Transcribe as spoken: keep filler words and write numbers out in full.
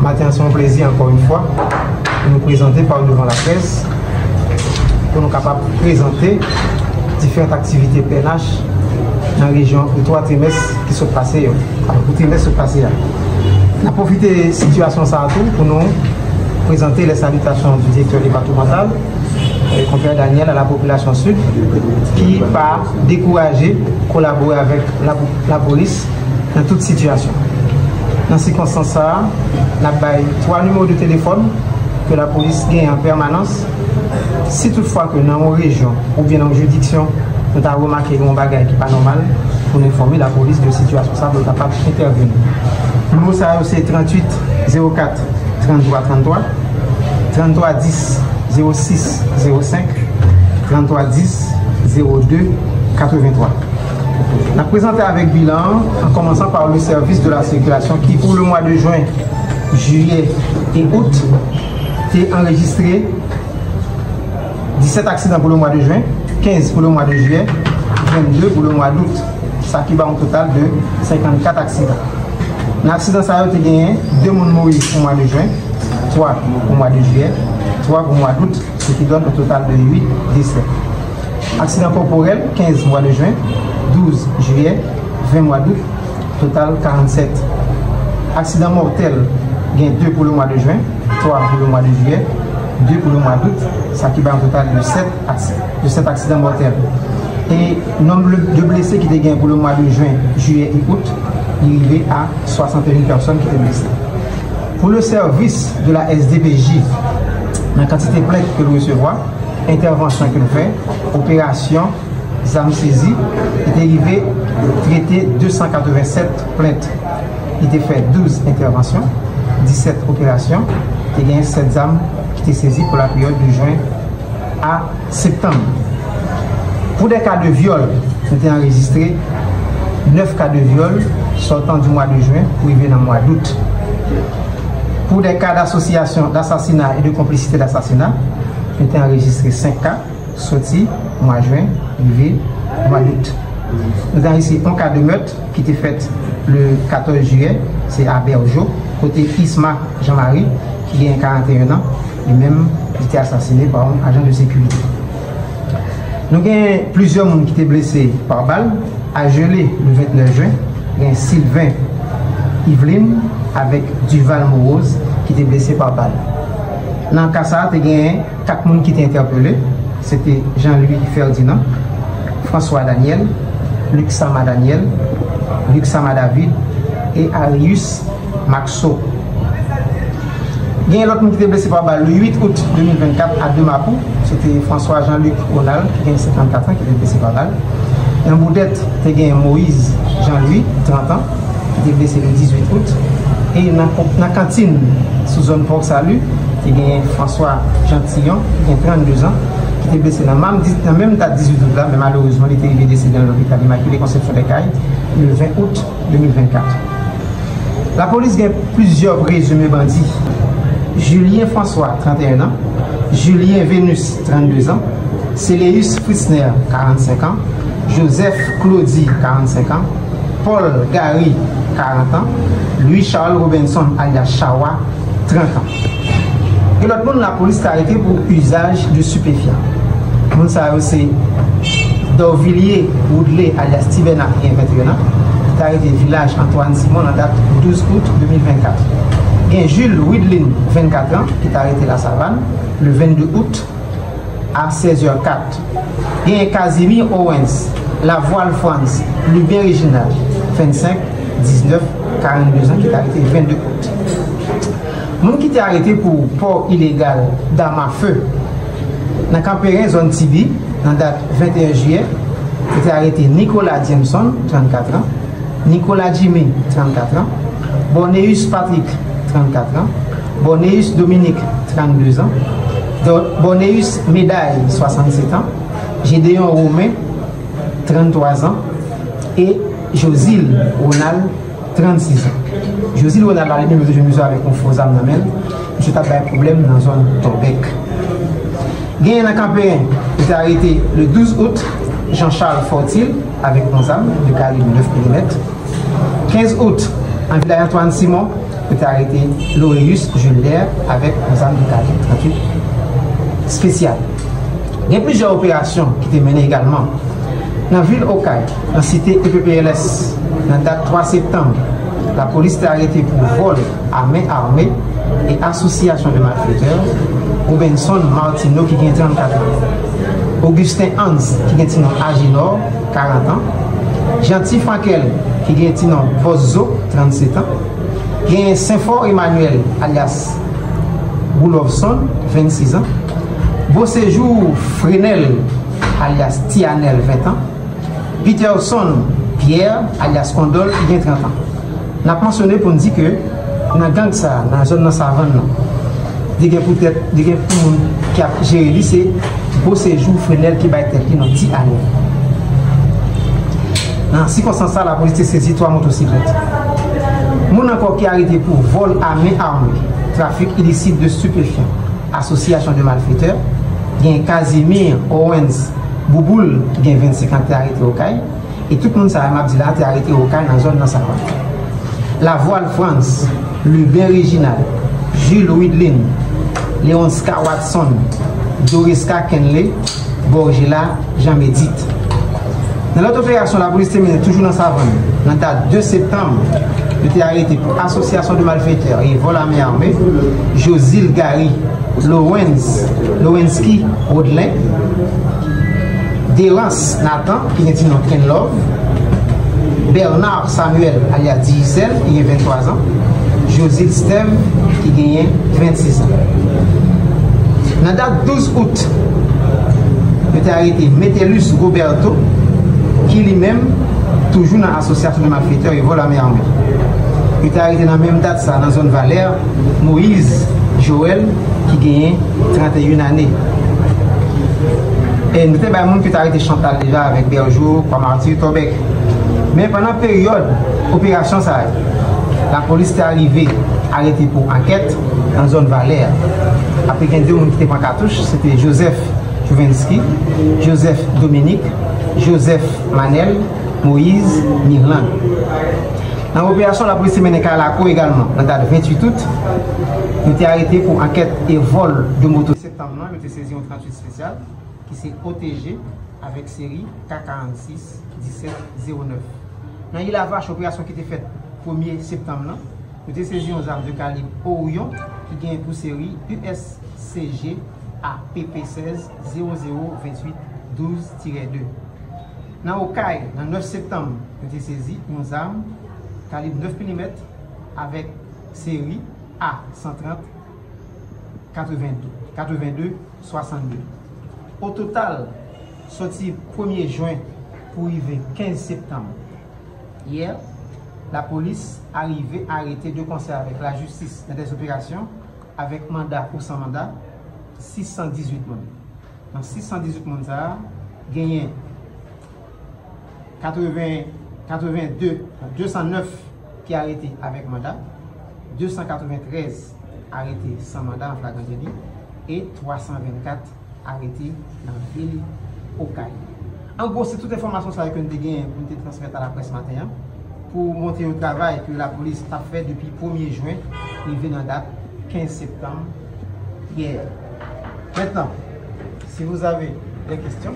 Maten an, se yon plezi, ankò yon fwa, pou nou prezante pa w devan laprès, pou nou kapab prezante diferan aktivite P N H nan rejyon pou twa trimès ki sot pase yo, pou trimès sot pase a. N ap pwofite sitiyasyon sa a tou pou nou prezante les salutations du directeur départemental, eh, konpè Daniel, a la popilasyon Sid, ki pa dekouraje kolabore avèk la, lapolis nan tout sitiyasyon. Nan sikonstans sa a, n ap bay twa nimewo de telefòn ke lapolis genyen an pèmanans. Si toutfwa ke nan yon rejyon oubyen nan yon jiridiksyon, nou ta remake gen yon bagay ki pa nòmal, pou n enfòme lapolis de sitiyasyon sa a, pou l kapab entèveni. Nimewo sa yo se tranntuit zewo kat tranntwa tranntwa, tranntwa dis zewo sis zewo senk, tranntwa dis zewo de katreventwa. N ap prezante avèk bilan an, an kòmansan pa le service de la circulation ki, pou le mwa de jen, jiyè e out, te anrejistre disèt aksidan pou le mwa de jen, kenz pou le mwa de jiyè, vennde pou le mwa dout, sa ki ba yon total de senkannkat aksidan. Nan aksidan sa yo, te genyen de moun mouri pou mwa de jen, twa pou mwa de jiyè, twa pou mwa dout, ce qui donne un total de huit décès. Aksidan kòporèl, kenz mwa de jen, douz jiyè, ven mwa dout, total karannsèt. Aksidan mòtèl, gen de pou le mwa de jen, twa pou le mwa de jiyè, de pou le mwa dout, sa ki bay yon total de sèt aksi-, de sèt aksidan mòtèl. E nonb de blese ki te gen pou le mwa de jen, jiyè e out, li rive a swasanteun pèsòn ki te blese. Pou le service de la S D P J, nan kantite plent ke l resevwa, entèvansyon ke l fè, operasyon zam sezi, li te rive trete de san katrevennsèt plent. Li te fè douz entèvansyon, disèt operasyon, te genyen sèt zam ki te sezi pou la peryòd de jen a septanm. Pou de ka de vyòl, nou te anrejistre nèf ka de vyòl sòtan di mwa de jen pou rive nan mwa dout. Pou de ka d'association d'assassinat et de complicité d'assassinat, nou te anrejistre senk ka, soti mwa jen rive mwa dout. Nou te anrejistre yon ka de mèt ki te fèt le katòz jiyè, se a Bèjo, kote Isma Jean Marie, ki genyen karanteyen an, li menm, li te asasine pa yon ajan de sekirite. Nou gen plizyè moun ki te blese pa bal. A Gelée, le vennèf jen, gen Sylvain Yveline avèk Duval Morose ki te blese pa bal. Nan ka sa a, te gen kat moun ki te entèpele, se te Jean-Louis Ferdinand, François Daniel, Luxama Daniel, Luxama David e Arius Maxo. Gen lòt moun ki te blese pa bal le uit out de mil vennkat a Demapou, se te François Jean-Luc Ronald, ki gen senkannkat an, ki te blese pa bal. Nan Boudèt, te gen Moïse Jean-Louis, trant an, ki te blese le dizuit out. E nan, nan Kantin, sou zòn Port Salut, te gen François Jean Tillon, ki gen trannde zan, ki te blese nan menm, nan menm dat dizuit out la, men malerezman, li te rive desede nan lopital Immaculée Conception des Cayes, le ven out de mil vennkat. Lapolis gen plizyè prezime bandi. Julien François, trannteyen an, Julien Venus, trannde zan, Céléus Fritzner, karannsenk an, Joseph Claudy, karannsenk an, Paul Gary, karant an, Louis Charles Robinson, alyas Chawa, trant an. Gen lòt moun lapolis te arete pou usage de stupéfiant. Moun sa yo se Dorvillier Woodley, alyas Ti Bèna, ki gen venteyen an, ki te arete vilaj Antoine Simon nan dat douz out de mil vennkat. Gen Jules Widlin, vennkat an, ki te arete Lasavann, le vennde out, a sèz è kat. Genyen Casimir Owens, Lavoil Frantz, Lubin Reginald, vennsenk, diznèf, karannde zan, ki te arete vennde out. Moun ki te arete pou pò ilegal dam a fe nan Kanperen, zòn Tibi, nan dat venteyen jiyè, yo te arete Nicolas Jameson, trannkat an, Nicolas Jimmy, trannkat an, Borneus Patrick, trannkat an, Borneus Dominique, trannde zan, Do-, Borneus Médaille, swasannsèt an, Gédéon Romain, tranntwa zan, e Josil Ronald, trannsis zan. Josil Ronald la, li menm, yo te jwenn misye avèk yon fo zam nan men l. Misye t ap bay pwoblèm nan zòn Tòbèk. Genyen nan Kanperen, yo te arete le douz out, Jean Charles Fortil, avèk yon zam de kalib nèf milimèt. Kenz out, an vilaj Antoine Simon, Yo te arete Loreus Julner avèk yon zam de kalib tranntuit espesyal. Gen plizyè operasyon ki te mennen egalman. Nan vil Okay, nan site E P P L S, nan dat twa septanm, lapolis te arete pou vòl a men ame e asosyasyon de malfetè Robenson Martineau ki gen trannkat an, Augustin Hans ki gen ti non Agenor, karant an, Jeanty Frankel ki gen ti non Bòs Zo, trannset an, genyen Senfò Emmanuel alyas Goulovson, vennsis an, Beauséjour Frenel alyas Ti Anèl, ven an, Peterson Pierre alyas Kondòl ki gen trant an. N ap mansyone pou n di ke nan gang sa a, nan zòn nan Savann nan, li gen poutèt, li gen pou moun ki ap jere li, se Beauséjour Frenel ki bay tèt li non Ti Anèl. Nan sikonstans sa, lapolis te sezi twa motosiklèt. Moun ankò ki arete pou vòl a men ame, trafik ilisit de stupéfiants, asosyasyon de malfetè, gen Casimir Owens Bouboul ki gen vennsenk an te arete Okay, e tout moun sa a m ap di la te arete Okay nan zòn nan Savann. Lavoil Frantz, Lubin Reginald, Jules Widlin, Leonska Watson, Doriska Kenley, Borgela Jean Medit. Nan lòt operasyon lapolis te mennen toujou nan Savann, nan dat de septanm, yo te arete pou asosyasyon de malfetè e vòl a men ame, Josil Gary, Lowens, Lowensky Rodlin, Delans Nathan, ki gen ti non Kenlove, Bernard Samuel, alyas Digicel, ki gen venntwa zan, Josil Steve, ki genyen vennsis zan. Nan dat douz out, yo te arete Metellus Roberto, ki li menm toujou nan asosyasyon de malfetè e vòl a men ame. Yo te arete nan menm dat sa nan zòn Valè, Moïse Joël, ki genyen trannteyen ane. E nou te bay moun ki te arete Chantal deja avèk Berjo, Kwa Marti, Tòbèk. Men pandan peryòd operasyon sa yo, lapolis te arive arete pou ankèt nan zòn Valè. Apre gen de moun ki te pran katouch, se te Joseph Jouvensky, Joseph Dominique, Joseph Manel, Moïse Mirland. Nan operasyon lapolis te mennen kay Lakou egalman, nan dat venntuit out, yo te arete pou ankèt e vòl de moto. Septanm nan, yo te sezi yon tranntuit espesyal ki se O T G avèk seri K karannsis disèt zewo nèf. Nan Ilavach, operasyon ki te fèt premye septanm nan, yo te sezi yon zam de kalib Orion ki genyen pou seri U S C G A P P sèz zewo zewo venntuit douz tirè de. Nan Okay, nan nèf septanm, yo te sezi yon zam kalib nèf milimèt avèk seri A san trant katrevende, katrevende swasannde. O total, sòti premye jen pou rive kenz septanm, yè, lapolis arive arete de konsè avèk lajistis nan dè operasyon, avèk manda ou san manda, sis san dizuit moun. Nan sis san dizuit moun sa a, genyen katreven, katrevende, de san nèf ki arete avèk manda, de san katreventrèz arete san manda an flagrant délit, e twa san vennkat arete nan vil Okay. An gwo, se tout enfòmasyon sa yo ke nou te genyen pou nou te transmèt a laprès maten an, pou montre yon travay ke lapolis t ap fè depi premye jen rive nan dat kenz septanm, yè. Maintenant, si vous avez des questions.